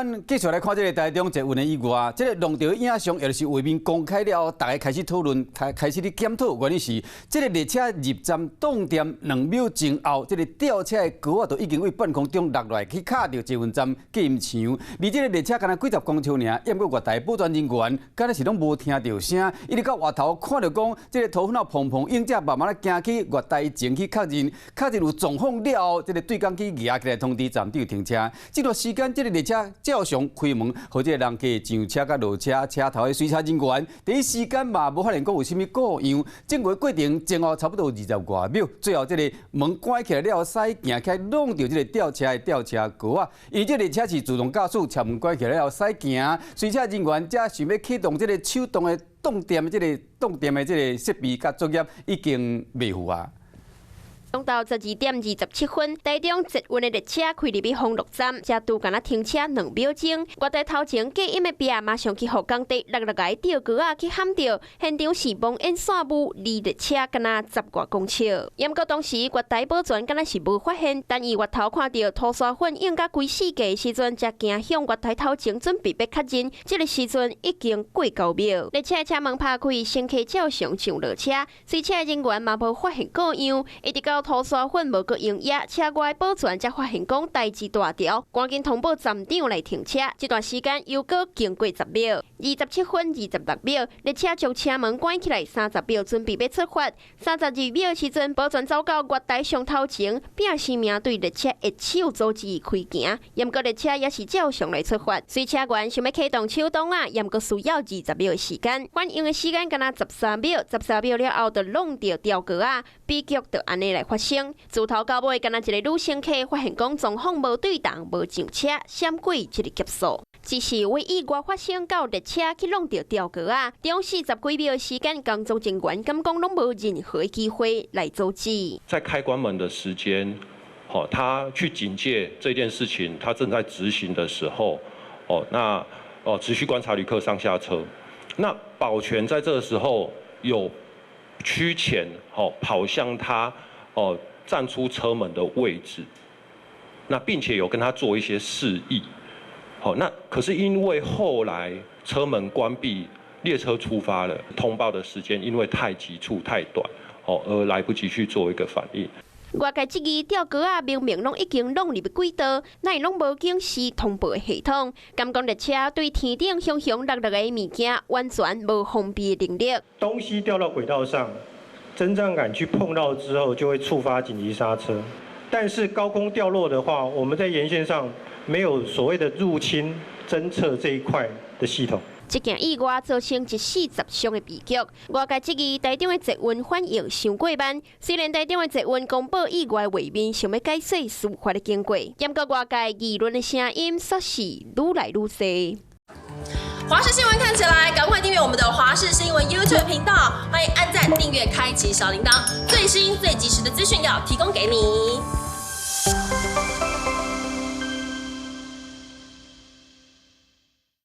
咱繼續來看這个台中捷運的意外，這个弄著影像，也就是畫面公開了後，大家開始討論，開始咧檢討，原因是這个列車入站擋電2秒鐘後，這个吊車的鈎仔就已經對半空中落來，去卡著捷運站隔音牆。而這个列車干焦幾十公尺爾，毋過月台保全人員，敢若是攏無聽著聲，一直到外頭看著講，這个塗粉仔蓬蓬，應才慢慢仔行去月台前去確認，確認有狀況了後，這个對講機舉起來通知站長停車。這段時間，這个列車照常開門，予這个人客上車佮落車，車頭的隨車人員第一時間嘛無發現講有啥物故障。整個過程前後差不多20外秒，最後這个門關起來了後，駛行起來挵著這个吊車的吊車鈎仔，因為這列車是自動駕駛，車門關起來了後駛行，隨車人員才想欲啟動這个手動的擋電的這个擋電的這個設備佮作業已經袂赴啊。中晝12點27分，台中捷運的列車開入去豐樂站，才拄干焦停車2秒鐘。月台頭前隔音的壁馬上去予工地落落來吊鈎仔去撼著，現場是蒙煙散霧，離列車干焦10外公尺。毋過當時月台保全敢若是無發現，等伊月頭看著塗沙粉湧甲規四界的時陣，才行向月台頭前準備欲確認。這个時陣已經過9秒，列車的車門拍開，乘客照常上落車，隨車人員嘛無發現故障，一直到塗沙粉無閣營業，車外保全才發現講代誌大條，趕緊通報站長來停車。這段時間又閣經過10秒，27分26秒，列車將車門關起來，30秒準備欲出發。32秒時陣，保全走到月台上頭前，拼生命對列車的手阻止開行。毋過列車也是照常來出發。隨車員想欲啟動手動仔，毋過需要20秒的時間，反應的時間干焦13秒，13秒了後就挵著吊鈎仔，悲劇就按呢來發生。自頭到尾，干焦一个女乘客發現講狀況無對動，無上車，閃過這个劫數。只是為意外發生到列車去挵著吊鈎仔，中40幾秒的時間，工作人員敢講攏無任何機會來阻止。在開關門的時間，好，他去警戒這件事情，他正在執行的時候，哦，那哦持續觀察旅客上下車，那保全在這個時候有趨前，哦，跑向他，哦，站出車門的位置，那並且有跟他做一些示意，好，那可是因為後來車門關閉，列車出發了，通報的時間因為太急促太短，哦，而來不及去做一個反應。外界質疑吊鈎仔明明攏已經挵入去軌道，哪會攏無警示通報的系統？敢講列車對天頂雄雄落落的物件完全無防備能力。東西掉到軌道上，偵測桿去碰到之後，就會觸發緊急剎車。但是高空掉落的話，我們在沿線上沒有所謂的入侵偵測這一塊的系統。這件意外造成一死10傷的悲劇，外界質疑台中的捷運反應傷過慢。雖然台中的捷運公布意外畫面，想欲解釋事發的經過，毋過外界議論的聲音煞是愈來愈多。華視新聞看起來，趕快訂閱我們的華視新聞 YouTube 頻道，歡迎按讚、訂閱、開啟小鈴鐺，最新最及時的資訊要提供給你。